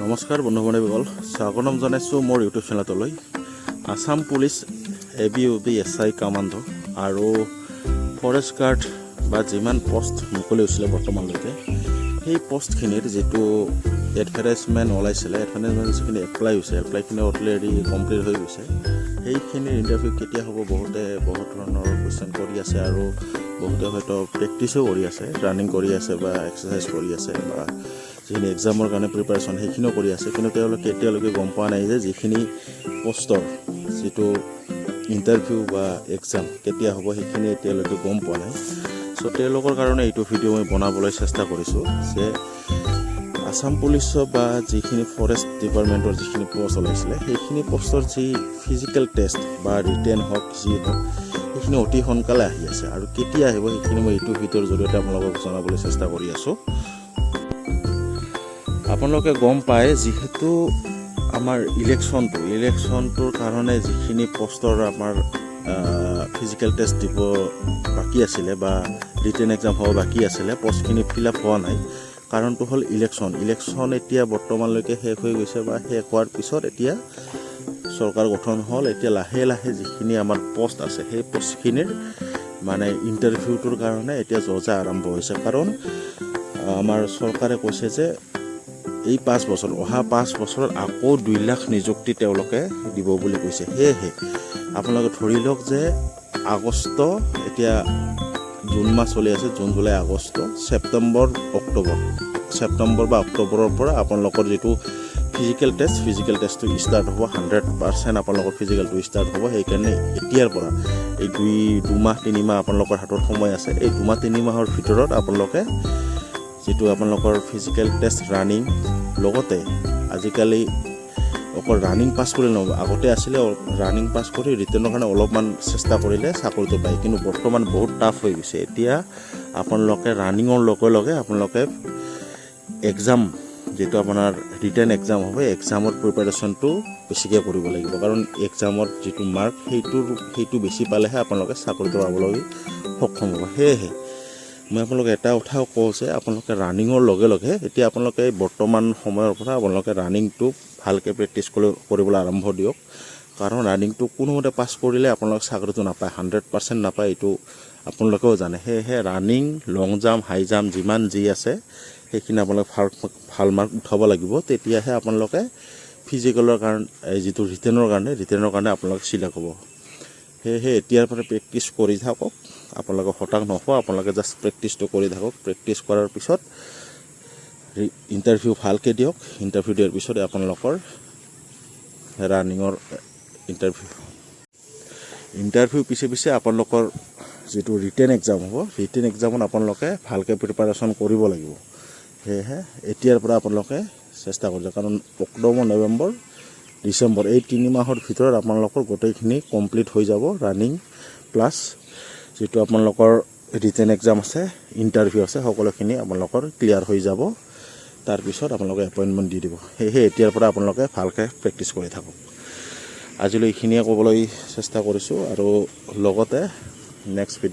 নমস্কাৰ বন্ধু বান্ধৱীসকল, স্বাগতম জনাইছোঁ মোৰ ইউটিউব চেনেলটোলৈ। Assam police A B, U B, S I, commando আৰু ফৰেষ্ট গাৰ্ড বা যিমান পষ্ট মুকলি হৈছিলে বৰ্তমানলৈকে, সেই পষ্টখিনিৰ যিটো এডভাৰটাইজমেণ্ট ওলাইছিলে, এডভাৰটাইজমেণ্ট যিখিনি এপ্লাই হৈছে, এপ্লাইখিনি অলৰেডি কমপ্লিট হৈ গৈছে। সেইখিনিৰ ইণ্টাৰভিউ কেতিয়া হ'ব, বহুতে বহুত ধৰণৰ কুৱেশ্যন কৰি আছে আৰু বহুতে হয়তো প্ৰেক্টিছো কৰি আছে, ৰানিং কৰি আছে বা এক্সাৰচাইজ কৰি আছে বা যিখিনি এক্সামৰ কাৰণে প্ৰিপাৰেশ্যন সেইখিনিও কৰি আছে। কিন্তু তেওঁলোকে এতিয়ালৈকে গম পোৱা নাই যে যিখিনি পষ্টৰ যিটো ইণ্টাৰভিউ বা এক্সাম কেতিয়া হ'ব, সেইখিনি এতিয়ালৈকে গম পোৱা নাই। চ' তেওঁলোকৰ কাৰণে এইটো ভিডিঅ' মই বনাবলৈ চেষ্টা কৰিছোঁ যে আছাম পুলিচৰ বা যিখিনি ফৰেষ্ট ডিপাৰ্টমেণ্টৰ যিখিনি পষ্ট ওলাইছিলে, সেইখিনি পষ্টৰ যি ফিজিকেল টেষ্ট বা ৰিটেন হওক, যি হওক, সেইখিনি অতি সোনকালে আহি আছে আৰু কেতিয়া আহিব সেইখিনি মই এইটো ভিডিঅ'ৰ জৰিয়তে আপোনালোকক জনাবলৈ চেষ্টা কৰি আছোঁ। আপোনালোকে গম পায়, যিহেতু আমাৰ ইলেকশ্যনটোৰ কাৰণে যিখিনি পষ্টৰ আমাৰ ফিজিকেল টেষ্ট দিব বাকী আছিলে বা ৰিটেন এক্সাম হ'ব বাকী আছিলে, পষ্টখিনি ফিল আপ হোৱা নাই। কাৰণটো হ'ল ইলেকশ্যন। ইলেকশ্যন এতিয়া বৰ্তমানলৈকে শেষ হৈ গৈছে বা শেষ হোৱাৰ পিছত এতিয়া চৰকাৰ গঠন হ'ল। এতিয়া লাহে লাহে যিখিনি আমাৰ পষ্ট আছে, সেই পষ্টখিনিৰ মানে ইণ্টাৰভিউটোৰ কাৰণে এতিয়া যো-জা আৰম্ভ হৈছে। কাৰণ আমাৰ চৰকাৰে কৈছে যে এই 5 বছৰ, অহা 5 বছৰত আকৌ 2 লাখ নিযুক্তি তেওঁলোকে দিব বুলি কৈছে। সেয়েহে আপোনালোকে ধৰি লওক যে আগষ্ট, এতিয়া জুন মাহ চলি আছে, জুন, জুলাই, আগষ্ট, ছেপ্টেম্বৰ, অক্টোবৰ, ছেপ্টেম্বৰ বা অক্টোবৰৰ পৰা আপোনালোকৰ যিটো ফিজিকেল টেষ্ট, ফিজিকেল টেষ্টটো ষ্টাৰ্ট হ'ব। 100% আপোনালোকৰ ফিজিকেলটো ষ্টাৰ্ট হ'ব। সেইকাৰণে এতিয়াৰ পৰা এই 2 মাহ 3 মাহ আপোনালোকৰ হাতত সময় আছে। এই 2 মাহ 3 মাহৰ ভিতৰত আপোনালোকে যিটো আপোনালোকৰ ফিজিকেল টেষ্ট, ৰানিং, লগতে আজিকালি অকল ৰানিং পাছ কৰিলে নহ'ব। আগতে আছিলে ৰানিং পাছ কৰি ৰিটেনৰ কাৰণে অলপমান চেষ্টা কৰিলে চাকৰিটো পায়। কিন্তু বৰ্তমান বহুত টাফ হৈ গৈছে। এতিয়া আপোনালোকে ৰানিঙৰ লগে লগে আপোনালোকে এক্সাম, যিটো আপোনাৰ ৰিটেন এক্সাম হ'ব, এক্সামৰ প্ৰিপাৰেশ্যনটো বেছিকৈ কৰিব লাগিব। কাৰণ এক্সামত যিটো মাৰ্ক, সেইটো বেছি পালেহে আপোনালোকে চাকৰিটো পাবলৈ সক্ষম হ'ব। সেয়েহে মই আপোনালোকে এটা কথাও কওঁ যে আপোনালোকে ৰানিঙৰ লগে লগে এতিয়া আপোনালোকে বৰ্তমান সময়ৰ পৰা আপোনালোকে ৰানিংটো ভালকৈ প্ৰেক্টিচ কৰিবলৈ আৰম্ভ দিয়ক। কাৰণ ৰানিংটো কোনোমতে পাছ কৰিলে আপোনালোকে চাকৰিটো নাপায়, 100% নাপায়, এইটো আপোনালোকেও জানে। সেয়েহে ৰানিং, লং জাম্প, হাই জাম্প যিমান যি আছে, সেইখিনি আপোনালোকে ভাল ভাল মাৰ্ক উঠাব লাগিব। তেতিয়াহে আপোনালোকে ফিজিকেলৰ কাৰণে, এই যিটো ৰিটেনৰ কাৰণে আপোনালোকে চিলেক্ট হ'ব। সেয়েহে এতিয়াৰ পৰা প্ৰেক্টিচ কৰি থাকক। আপোনালোকে হতাশ নহ'ব। আপোনালোকে জাষ্ট প্ৰেক্টিচটো কৰি থাকক। প্ৰেক্টিচ কৰাৰ পিছত ইণ্টাৰভিউ ভালকৈ দিয়ক। ইণ্টাৰভিউ দিয়াৰ পিছত আপোনালোকৰ ৰানিঙৰ ইণ্টাৰভিউ পিছে পিছে আপোনালোকৰ যিটো ৰিটেন এক্সাম হ'ব, ৰিটেন এক্সামত আপোনালোকে ভালকৈ প্ৰিপাৰেশ্যন কৰিব লাগিব। সেয়েহে এতিয়াৰ পৰা আপোনালোকে চেষ্টা কৰিব। কাৰণ অক্টোবৰ, নৱেম্বৰ, ডিচেম্বৰ এই 3 মাহৰ ভিতৰত আপোনালোকৰ গোটেইখিনি কমপ্লিট হৈ যাব। ৰানিং প্লাছ যিটো আপোনালোকৰ ৰিটেন এক্সাম আছে, ইণ্টাৰভিউ আছে, সকলোখিনি আপোনালোকৰ ক্লিয়াৰ হৈ যাব। তাৰপিছত আপোনালোকে এপইণ্টমেণ্ট দি দিব। সেয়েহে এতিয়াৰ পৰা আপোনালোকে ভালকৈ প্ৰেক্টিচ কৰি থাকক। আজিলৈ এইখিনিয়ে ক'বলৈ চেষ্টা কৰিছোঁ আৰু লগতে নেক্সট ভিডিঅ'